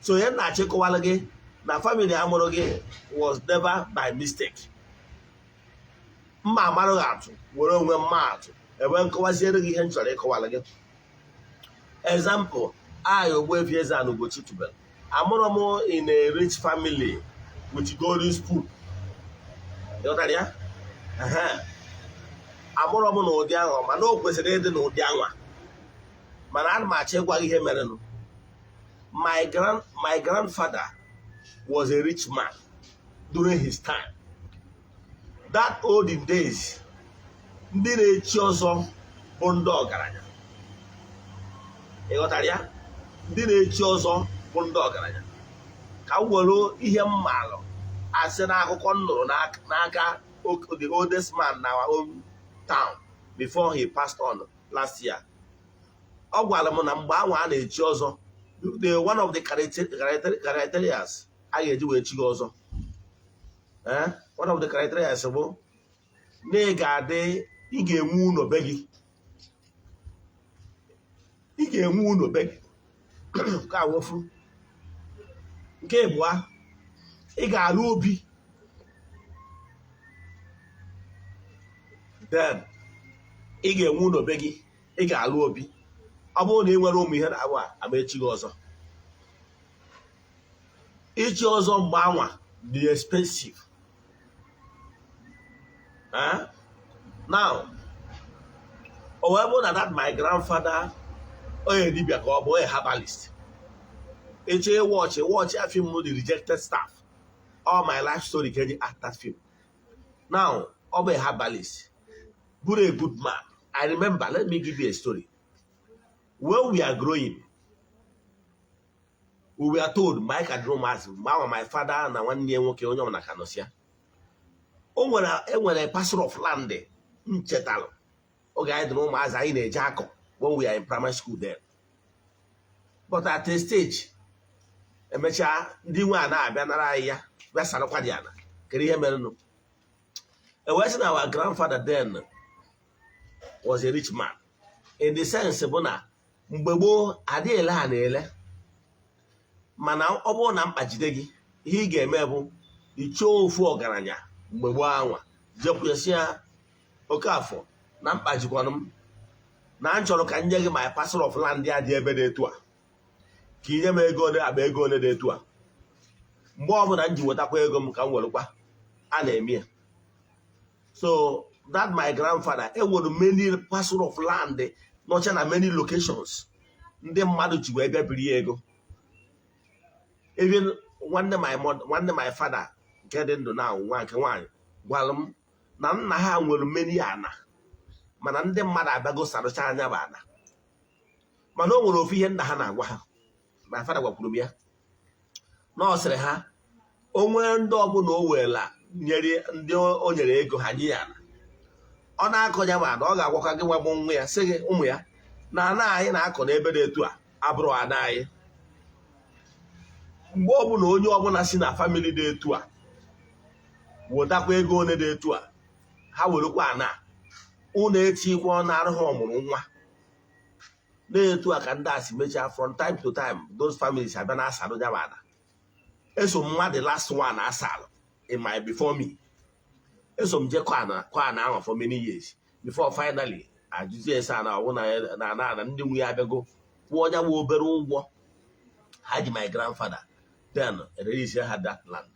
So ihe na-achịkọwala gị na family amụrụ gị was never by mistake. Mma amarụ gị atụ were onwe mma atụ ebe nkọwaziere gị ihe m chọrọ ịkọwala gị. Example, I, Ogbuefi Eze-Ana Ugochi tubelu, amụrụ m in a rich family with golden spoon. Ịghọtara ya? Ehe. Amụrụ m n'ụdị ahụ, mana o kwesịrị ịdị n'ụdị anwa, mana ana m achọ ịgwa gị ihe merenụ. My grandfather was a rich man during his time. That olden days, ndị na-echi ọzọ bụ ndị ọgaranya. Ị ghọtara ya? Ndị na-echi ọzọ bụ ndị ọgaranya. Ka m were ihe m maalụ asị na akụkọ m nụrụ n'aka the oldest man na our own town before he passed on last year. Ọ gwara m na mgbe ahụ a na-echi ọzọ, the one of the criterias a ga-eji wee chi gị ọzọ, one of the criterias bụ na ị ga-adị, ị ga-enwe ụlọ be gị, ị ga-enwe ụlọ be gị. Nke a wofu. Nke ịbụa, ị ga-alụ obi. Then ị ga-enwe ụlọ be gị, ị ga-alụ obi. Ọ bụrụ na ị nwere ụmụ ihe na-abụ a ama echi gị ọzọ. Ichi ọzọ mgbe anwa dị expensive. Eh? Now, o wee bụrụ na that my grandfather, onye dibịa ka ọ bụ, onye herbalist. Ịchọ ịwatch, watch ya film The Rejected Staff. All my life story ka eji act that film. Now, ọ bụ a herbalist, bụrụ a good man. I remember, let me give you a story. When we are growing, we were told, mgbe anyị ka dịrị ụmụazị, mgbe ahụ my father na nwanne ya nwoke, onye ọbụla ka nọsịa, o nwere enwere parcel of land m chetalụ oge anyị dị ụmụazị anyị na-eje akọ when we are in primary school then. But at a stage, emechaa, ndị nwe a na-abịa nara anyị ya, bịa sarakwa dị ala. Kedu ihe merenụ? E wee sị na our grandfather then was a rich man, in the sense bụ na mgbe gboo adịghị ele ha na-ele, mana ọ bụrụ na mkpa jide gị, ihe ị ga-eme bụ ichọọ ofu ọgaranya mgbe gboo anwa, jekwusi ya oke afọ na mkpa jikwanụ m, na m chọrọ ka m nye gị my parcel of land ya dị ebe dị etu a, ka inye m ego ole, akpa ego ole dị etu a, mgbe ọbụla m ji wetakwa ego m ka m werekwa. A na-eme ya. So that my grandfather enwere many parcel of land nọcha na many locations ndị mmadụ ji wee bịa biri ya ego. Even nwanne my mother, nwanne my father nke dị ndụ na nwa nke nwaanyị, gwara m na nna ha nwere many ana, mana ndị mmadụ abịago sarụcha anya bụ ana. Mana o nwere ofu ihe nna ha na-agwa ha. My father gwakwuru m ya na ọ sịrị ha, o nwee ndị ọbụla o wela nyere, ndị o nyere ego ha nye ya ana, ọ na-akọ ya, ma na ọ ga-agwakwa gị nwa bụ nwa ya, sị gị ụmụ ya na ana anyị na-akọ n'ebe dị etu a abụrụ ana anyị. Mgbe ọbụla onye ọbụla si na family dị etu a wetakwa ego one dị etu a, ha werekwa ana ụnụ, etikwa ọnụ arụ ha ọmụrụ nwa. Na-etu a ka ndị a si mechaa, from time to time those families abịa na asalụ ya ana. Eso m nwa the last one asalụ in my before me. Eso m jee kọ ana ahụ for many years before finally ajụzie ese ana ọwụ na ana ana ndị nwunye abịago kwụọ ya nwa obere ụgwọ ha ji my grandfather, then release ha that land.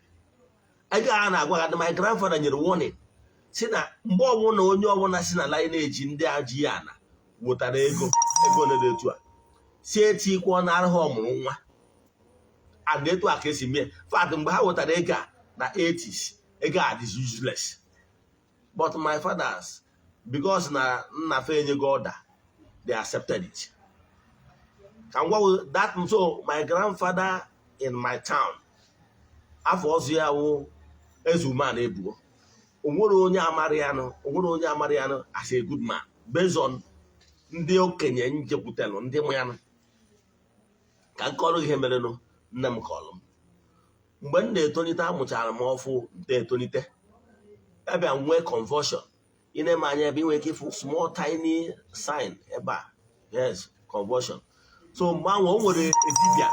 Ego a na-agwa ha, my grandfather nyere warning si na mgbe ọbụla onye ọbụla si na lineage ndị a ji ya ana wetara ego, ego ole dị etu a, si etikwa na arụ ha ọmụrụ nwa. And etu a ka esi mee fat mgbe ha wetara ego a na 80s, ego a is useless. But my fathers, because na nna fa enyego order, they accepted it. Ka m gwa that. So my grandfather in my town, afọ ọzọ ya wụ Eze Umeala Ebuo. Onwere onye amara ya nụ, onwere onye amara ya nụ as a good man, based on ndị okenye njekwutelụ, ndị mụ ya nụ. Ka m kọrọ ihe merenụ. Nne m kọrọ m mgbe m na-etolite, amụchara m ọfụ na-etolite, abịa nwee convulsion. Ị na-eme anya ebe ị nwere ike ịfụ small tiny sign ebe a. Yes, convulsion. So mgbe ahụ o nwere dibịa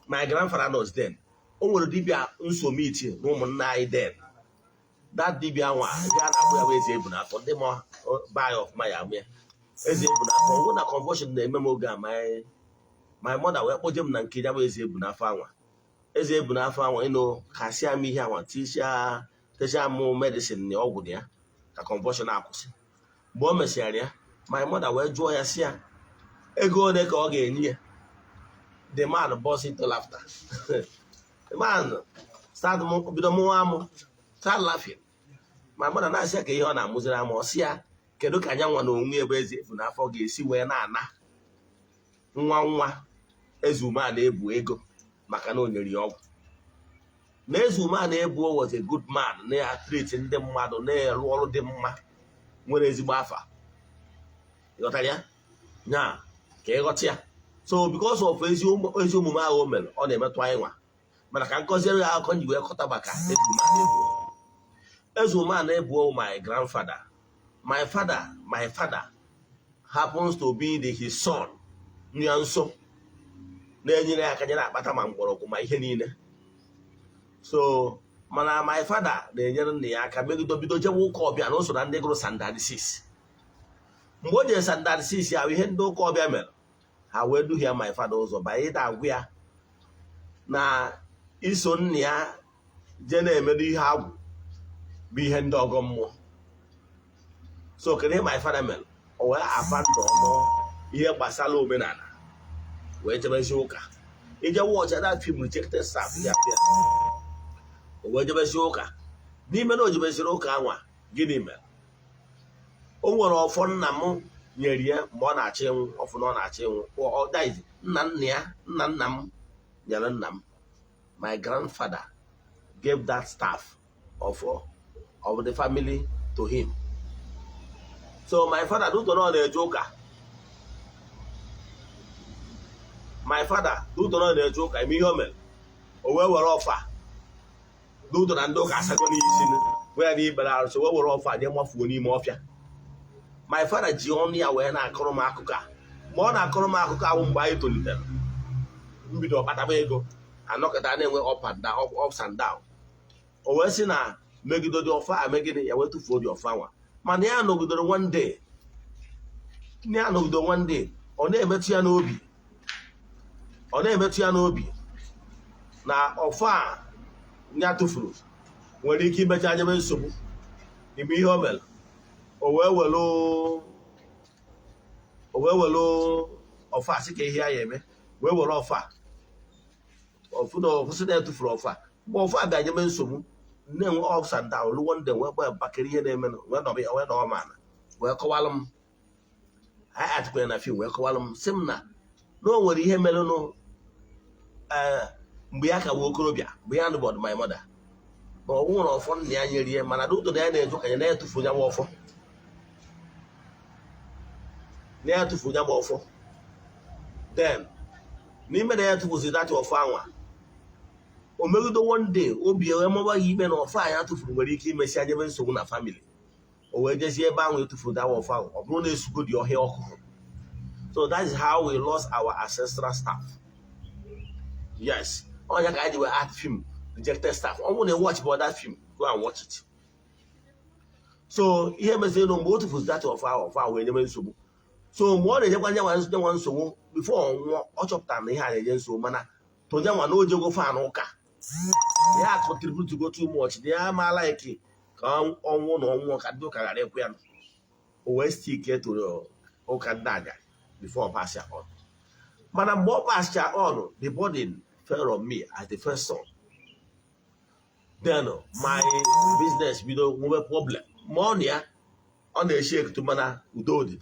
my grandfather was then, o nwere dibịa nsomiti na ụmụnna anyị then. That dibịa nwa, ndị a na-akpọ ya bụ Eze Ebu n'Afọ. Ndị ma be anyị ọfụma ya amụ ya, Eze Ebu n'Afọ. Ọ bụrụ na convulsion na-eme m oge a, my mother wee kpọje m na nke ya bụ Eze Ebu n'Afọ anwa. Eze Ebu n'Afọ anwa ịnụ kasịa m ihe anwa, tisịa techaa m medicine na ọgwụ na ya ka convulsion akwụsị. Mgbe o mesịara ya, my mother wee jụọ ya, sị ya ego ole ka ọ ga-enye ya. The man burst into laughter. The man start bido mụwa amụ, start laughing. My mother na-asị ya ka ihe ọ na-amụziri amụ. Ọ sị ya, kedu ka anya nwa na onwe ebe Eze Ebu n'Afọ ga-esi wee na-ana nwa nwa Eze Umeala Ebu ego maka na o nyere ya ọgwụ? Na Eze Umeala Ebu was a good man, na-treat ndị mmadụ, na-arụ ọrụ dị mma, nwere ezigbo afa. Ịghọtara ya nya ka ịghọta ya. So because of ezi omume ahụ o mere, ọ na-emetụ anyị nwa. Mana ka nkọziere ya akụkọ nji wee kọta maka Eze Umeala Ebu. Eze Umeala Ebu, my grandfather, my father happens to be his son ya nso, na-enyere ya aka, nyere akpata ma mgbọrọgwụ ma ihe niile. So mana my father na-enyere nna ya aka megide, bido jewe ụka ọbịa, na o so na ndị gụrụ standard 6. Mgbe o jere standard 6 ahụ, ihe ndị ụka ọbịa mere, ha wee duhie my father ụzọ banye ịda agwụ ya na iso nna ya jee na-emedo ihe agwụ bụ ihe ndị ọgọ mmụọ. So kedu ihe my father mere? O wee abandon ihe gbasara omenala wee jebezi ụka. Ije watch that film Rejected Staff ya pịa. O wee jebezi ụka. N'ime na o jebeziri ụka anwa, gịnị mere? O nwere ọfọ nna m Nyere ya mgbe ọ na-achọ ịnwụ, ọfụ na ọ na-achọ ịnwụ. That is, nna nna ya, nna nna m nyere nna m. My grandfather gave that staff of the family to him. So my father, due to na ọ na-eje ụka, my father, due to na ọ na-eje ụka, ime ihe o mere, o wee were ọfọ a, due to na ndị ụka asago n'isi wee ya n'ikpere arụsị, wee were ọfọ a jee mafuo n'ime ọfịa. My father ji ọnụ ya wee na-akọrọ m akụkọ a. Mgbe ọ na-akọrọ m akụkọ ahụ, mgbe anyị tolitere, mbido kpataba ego, anọkọta na-enwe up and down, ups and down. O wee sị na megide dị ọfọ a, megide ya, wee tụfuo dị ọfọ anwa. Mana ya nọgidere, one day, ya nọgidere one day, ọ na-emetụ ya n'obi, ọ na-emetụ ya n'obi na ọfọ a ya tụfuru nwere ike imecha anyebe nsogbu. Ime ihe o mere, o wee were ọfọ a sị ka ihe ya eme, wee were ọfọ a ọfụ na ọkwụsị na etufuru ọfọ a. Mgbe ọfọ a bịa nyebe nsogbu, na-enwe ups and down, ruo one day wee gbaa bakịrị ihe na-eme, wee nọrọ ya, wee nọrọ m ala, wee kọwalụ m. Anyị atụkwara na film, wee kọwalụ m, sị m na o nwere ihe merenụ, ee, mgbe ya ka wee okorobịa, mgbe ya nụbọdụ my mother, na ọ nwere ọfọ nna ya nyere ya. Mana n'ụtọ na ya na-eje ụka, ya na-etufu ya ọfọ, na ya tufu ya ọfọ. Then n'ime na ya tụfuzi that ọfọ anwa, o megide one day, obi wee maba ya ikpe na ọfọ a ya tụfuru nwere ike imesi anyebe nsogbu na family. O wee jezie ebe ahụ etufuru dawa ọfọ ahụ, ọ bụrụ na esugo dị ọhịa ọkụ. So that is how we lost our ancestral staff. Yes, ọnya ka anyị ji wee act film Rejected Staff. Ọ bụrụ na watch but that film, go and watch it. So ihe meziri nụ, mgbe o tụfuru that ọfọ ahụ, ọfọ ahụ wee nyebe nsogbu. So mgbe ọ na-enyekwa nyenwa nsogbu, before ọ nwụọ, ọ chọpụtara na ihe a na-enye nsogbu, mana tonyenwa na ojego fan ụka ya contribute go too much, na ya amaala ike ka ọnwụ na ọnwụ ka ndị ụka ghara ekwe ya. O wee stick to ụka ndị aja before pass ya on. Mana mgbe ọ pass ya on, the burden fell on me as the first son. Then my business bido nwebe problem. Ma ọ na ya ọ na-eshi ekutu, mana udo dị.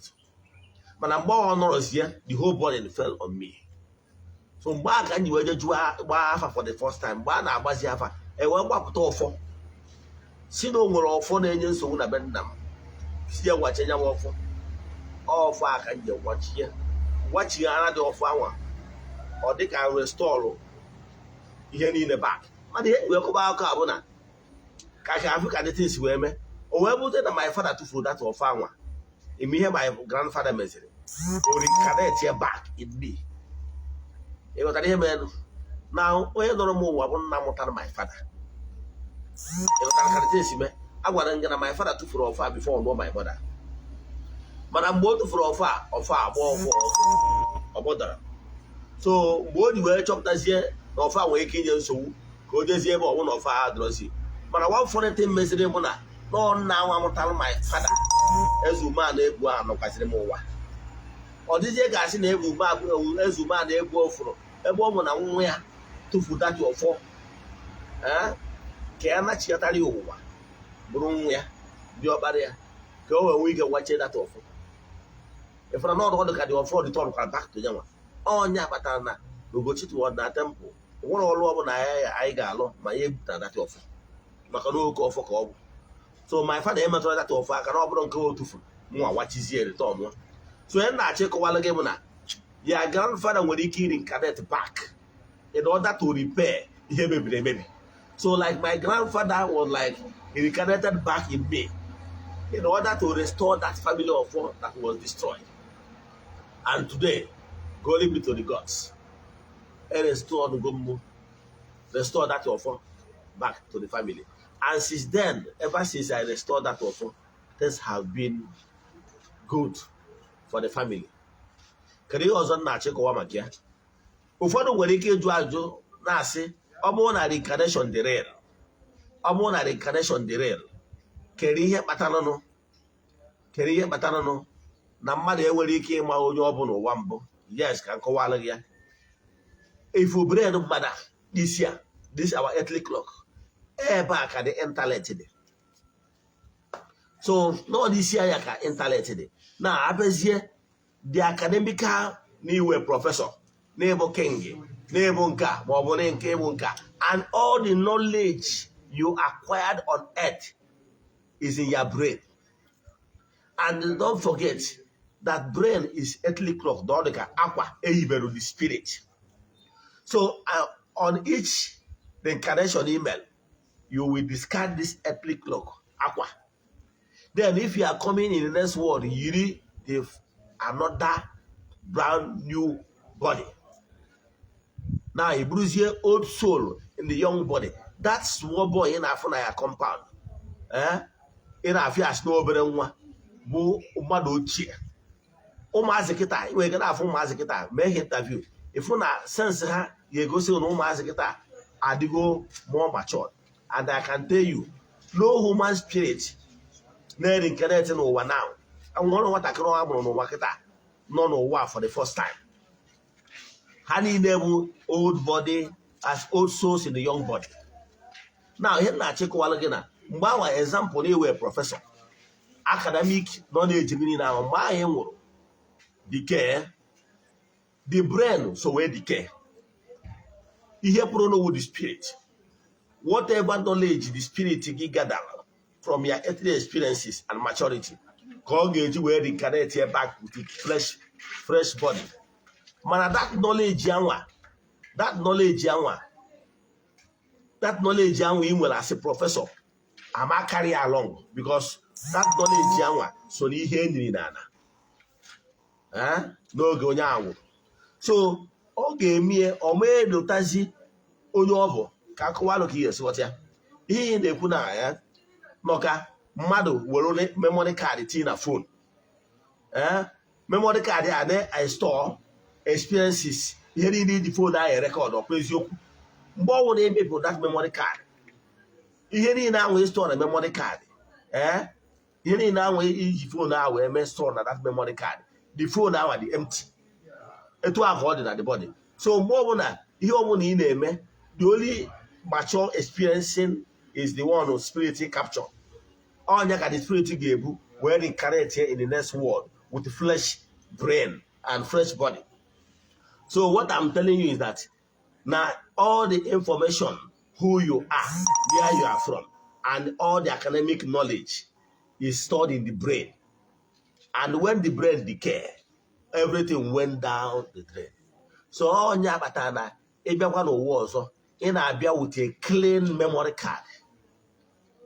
Mana mgbe ọ nọrọzie, the whole burden fell on me. So mgbe a ka m ji wee je jụọ, gbaa afa for the first time. Mgbe a na-agbazi afa, e wee gbapụta ọfọ, si na o nwere ọfọ na-enye nsogbu na be nna m, si ya gwachi nya m ọfọ. Ọfọ a ka m ji gwachie, gwachighara dị ọfọ anwa, ọ dị ka restore ihe niile back. Mana ihe wee kọba akụkọ a bụ na ka afụ ka the things wee mee, o wee bute na my father tụfuru that ọfọ anwa. Ime ihe my grandfather meziri, o reincarnate ya back in me. Ị ghọtara ihe mere na onye nọrọ m ụwa bụ nna mụtara my father? Ị ghọtara ka the things mee? A gwara m gị na my father tụfuru ọfọ a before ọ lụọ my mother. Mana mgbe o tụfuru ọfọ a, ọfọ a agba ọfọ ọfọ ọ gbọdara. So mgbe o ji wee chọpụtazie na ọfọ a nwere ike inye nsogbu, ka o jezie ebe ọbụ na ọfọ a adọrọzi. Mana one funny thing meziri bụ na nọọ nna nwa mụtara my father, eze ume a na-ebu a nọkwasịrị m ụwa. Ọ dịzie ga-asị na ebu ume eze ume a na-ebu ofụrụ ebe ọ bụ na nwa ya tụfu that ọfọ, ee, ka ya nachighatara ya ụwa, bụrụ nwa ya dị ọkpara ya, ka o wee nwee ike gwachie that ọfọ. Ịfụra na ọdụ ka dị ọfọ dị tọrọ back to ya nwa. Ọnya kpatara na Ugochi na temple nwere ọrụ ọbụla anyị ga-alụ ma ya ebupụtara that ọfọ, maka na oke ọfọ ka ọ bụ. So my father emetụrụ that ọfọ aka na ọ bụrụ nke o tufuru, mụnwa wachizie return nwa. So onye na-achọ ịkọwalụ gị bụ na ya grandfather nwere ike reincarnate back in order to repair ihe mebiri emebi. So like my grandfather was like he reincarnated back in me in order to restore that family of four that was destroyed. And today, glory be to the gods, e restored go restore that ọfọ back to the family. And since then, ever since I restored that ọfọ, things have been good for the family. Kedu ihe ọzọ m na-achọ ịkọwa maka ya? Ụfọdụ nwere ike ịjụ ajụ na-asị, ọ bụrụ na reincarnation dị real, ọ bụrụ na reincarnation dị real, kedu ihe kpataranụ, kedu ihe kpataranụ na mmadụ enwere ike ịma onye ọ bụ n'ụwa mbụ? Yes, ka m kọwalụ gị ya. Ifu brain mmadụ a, this year, this our earthly clock, ebe a ka the intellect dị. So n'ọdị isi anya ka intellect dị na-abịazie, the academical, n'iwe professor, n'ịbụ king, n'ịbụ nke a maọbụ na nke ịbụ nke a, and all the knowledge you acquired on earth is in your brain. And don't forget that brain is earthly cloth, ọ dị ka akwa eyibere the spirit. So on each reincarnation email, you will discard this earthly cloak, akwa. Then if you are coming in the next world, yiri the another brand new body. Now ị bụrụzie old soul in the young body. That small boy ị na-afụ na ya compound, eh? Ị na-afụ ya asị na obere nwa bụ mmadụ ochie. Ụmụazị kịta, ị nwere ike na-afụ ụmụazị kịta, mee ha interview, ịfụ na sense ha ga-egosi na ụmụazị kịta adịgo more matured. And I can tell you, no human spirit na-reincarnate n'ụwa now, nwere nwatakịrị a mụrụ n'ụwa kịta nọ n'ụwa for the first time. Ha niile bụ old body as old souls in the young body. Now, ihe m na-achịkọwalụ gị na mgbe awa, example, na iwe professor academic nọ na-eji niile ahụ, mgbe ahụ ị nwụrụ, decay the brain, so wee decay. Ihe pụrụ n'owu the spirit, whatever knowledge the spirit gị gather from your earthly experiences and maturity, ka ọ ga-eji wee reincarnate here back with the fresh body. Mana that knowledge anwa, that knowledge anwa, that knowledge anwa ị nwere as a professor ama carry along, because that knowledge anwa so n'ihe e nyiri n'ala, eh, n'oge onye ahụ. So ọ ga-emie ọma elotazi onye ọ bụ ka akọwalụ ka ị ga-esi ghọta ya. Ihe ị na-ekwu na ya nọ ka mmadụ were memory card tinye na phone, ee, memory card a na-store experiences, ihe niile iji phone ahụ record. Ọkwa eziokwu? Mgbe ọ bụla emepụ that memory card, ihe niile ahụ ị store na memory card, ee, ihe niile ahụ iji phone ahụ wee mee store na that memory card, the phone ahụ dị empty. Etu ahụ ka ọ dị na the body. So mgbe ọbụla, ihe ọbụla ị na-eme, the only mature experiencing is the one who spirit capture. Ọnya ka the spirit ga-ebu wee reincarnate in the next world with fresh brain and fresh body. So what I'm telling you is that na all the information, who you are, where you are from, and all the academic knowledge is stored in the brain. And when the brain decay, everything went down the drain. So onye akpatara na ịbịakwa n'ụwa ọzọ, ị na-abịa with a clean memory card.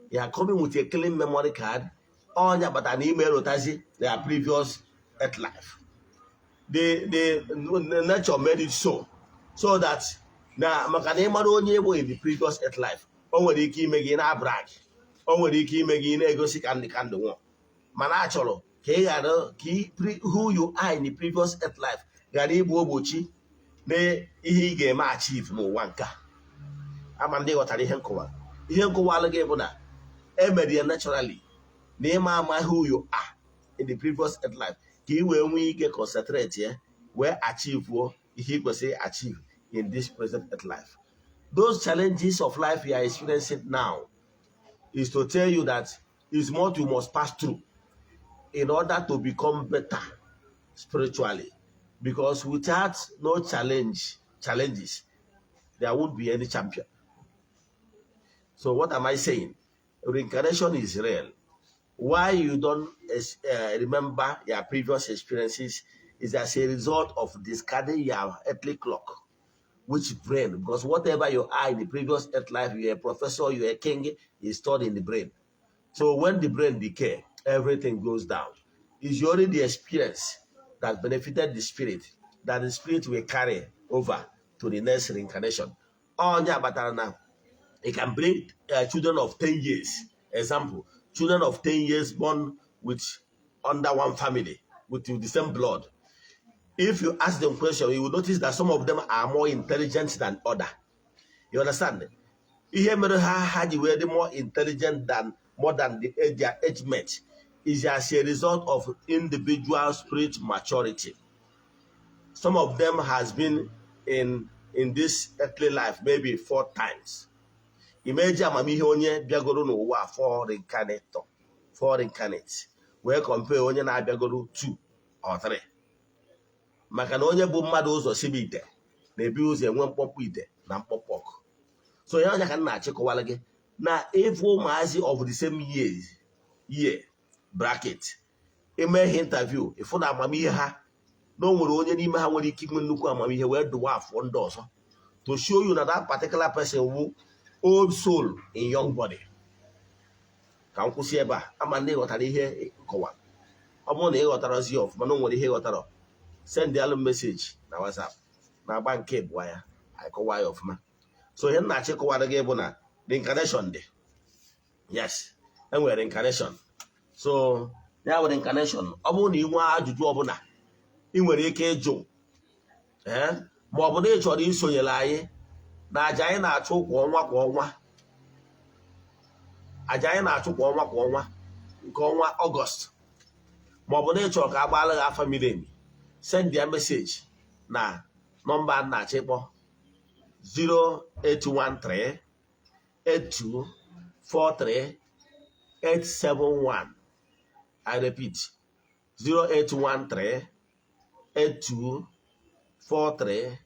You are coming with a clean memory card. Onye akpatara na ime erotazi their previous earth life. The nature made it so that na maka na ịmara onye bụ in the previous earth life, o nwere ike ime gị na brag, o nwere ike ime gị na-egosi ka ndị nwụọ. Mana a chọrọ ka ị ghara ka who you are in the previous earth life ghara ịbụ ogbochi na ihe ị ga-eme achieve n'ụwa nke a. Ama ndị ghọtara ihe nkọwa. Ihe nkọwalụ gị bụ na emere ya naturally na ịma ama who you are in the previous earth life, ka ị wee nwee ike concentrate ya wee achieve ihe ị kwesịrị achieve in this present earth life. Those challenges of life you are experiencing now is to tell you that is what you must pass through in order to become better spiritually, because without no challenges, there won't be any champion. So what am I saying? Reincarnation is real. Why you don't remember your previous experiences is as a result of discarding your earthly cloak, which brain, because whatever you are in the previous earth life, you're a professor, you're a king, is stored in the brain. So when the brain decay, everything goes down. It's only the experience that benefited the spirit that the spirit will carry over to the next reincarnation. Onye kpatara na it can bring children of 10 years. Example, children of 10 years born with under one family with the same blood. If you ask them question, you will notice that some of them are more intelligent than other. You understand? Ihe mere ha ji wee dị more intelligent than more than their age mate is as a result of individual spirit maturity. Some of them has been in this earthly life maybe four times. Imeji amamihe onye bịagoro n'ụwa four reincarnator, four reincarnates wee compare onye na-abịagoro two or three, maka na onye bụ mmadụ ụzọ sibe ite na-ebi ụzọ enwe mkpọmkpọ ite na mkpọmkpọ ọkụ. So ya ọnya ka m na-achịkọwara gị na ịfụ ụmụazị of the same years, year bracket, ime ihe interview, ịfụ na amamihe ha na o nwere onye n'ime ha nwere ike inwe nnukwu amamihe wee dụwa afọ ndị ọzọ, to show you na that particular person wu old soul in young body. Ka m kwụsị ebe a. Ama ndị ghọtara ihe nkọwa. Ọ bụrụ na ị ghọtara ozi ọfụma, na o nwere ihe ị ghọtara, send alụ message na WhatsApp na-agba nke abụọ ya, anyị kọwaa ya ọfụma. So ihe m na-achịkọwara gị bụ na reincarnation dị. Yes, enwere reincarnation. So ya bụ reincarnation. Ọ bụrụ na ị nwee ajụjụ ọbụla ị nwere ike ịjụ, ee, ma ọ bụ na ị chọrọ isonyere anyị na aja anyị na-achụ kwa ọnwa kwa ọnwa, aja anyị na-achụ kwa ọnwa kwa ọnwa nke ọnwa Ọgọst, ma ọ bụ na ị chọrọ ka a gbaara gị afa miri emi, send ya message na nọmba a na-achọ ịkpọ: 0813 8243 871. I repeat, 0813 8243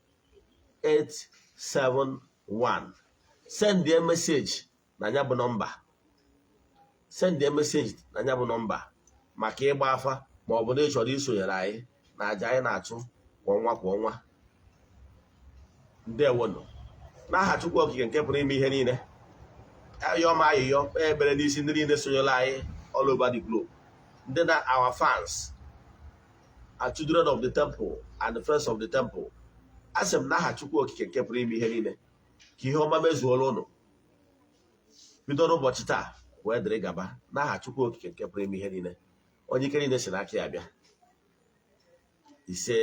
871. Send ya message na ya bụ nọmba. Send ya message na ya bụ nọmba maka ịgba afa, ma ọ bụ na ị chọrọ isonyere anyị na aja anyị na-achụ kwa ọnwa kwa ọnwa. Ndewonụ. N'aha Chukwu Okike nke pụrụ ime ihe niile, ayọ m ayịyọ, kpee ekpere n'isi ndị niile sonyere anyị all over the globe, ndị na our fans are children of the temple and the friends of the temple. A sị m, n'aha Chukwu Okike nke pụrụ ime ihe niile, ka ihe ọma mezuola ụnụ bido n'ụbọchị taa wee dịrị gaba, n'aha Chukwu Okike nke pụrụ ime ihe niile, onye ike niile si n'aka ya bịa. Ise.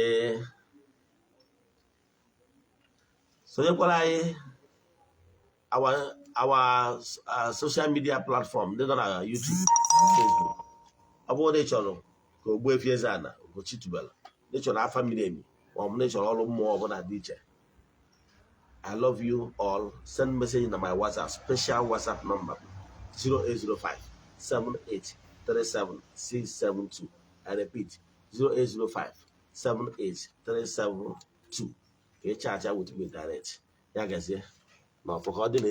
Sonyekwara anyị our social media platform ndị nọ na YouTube, Facebook. Ọ bụrụ na ị chọrọ ka Ogbuefi Eze-Ana Ugochi tubelu, na ị chọrọ afa miri emi, ma ọ bụ na ị chọrọ ọrụ mmụọ ọbụla dị iche, I love you all. Send message na my WhatsApp, special WhatsApp number: 0805 7837 672. I repeat, 0805 78372, ka ị chat with me direct. Ya gazie na ọfụ ka ọ dị na.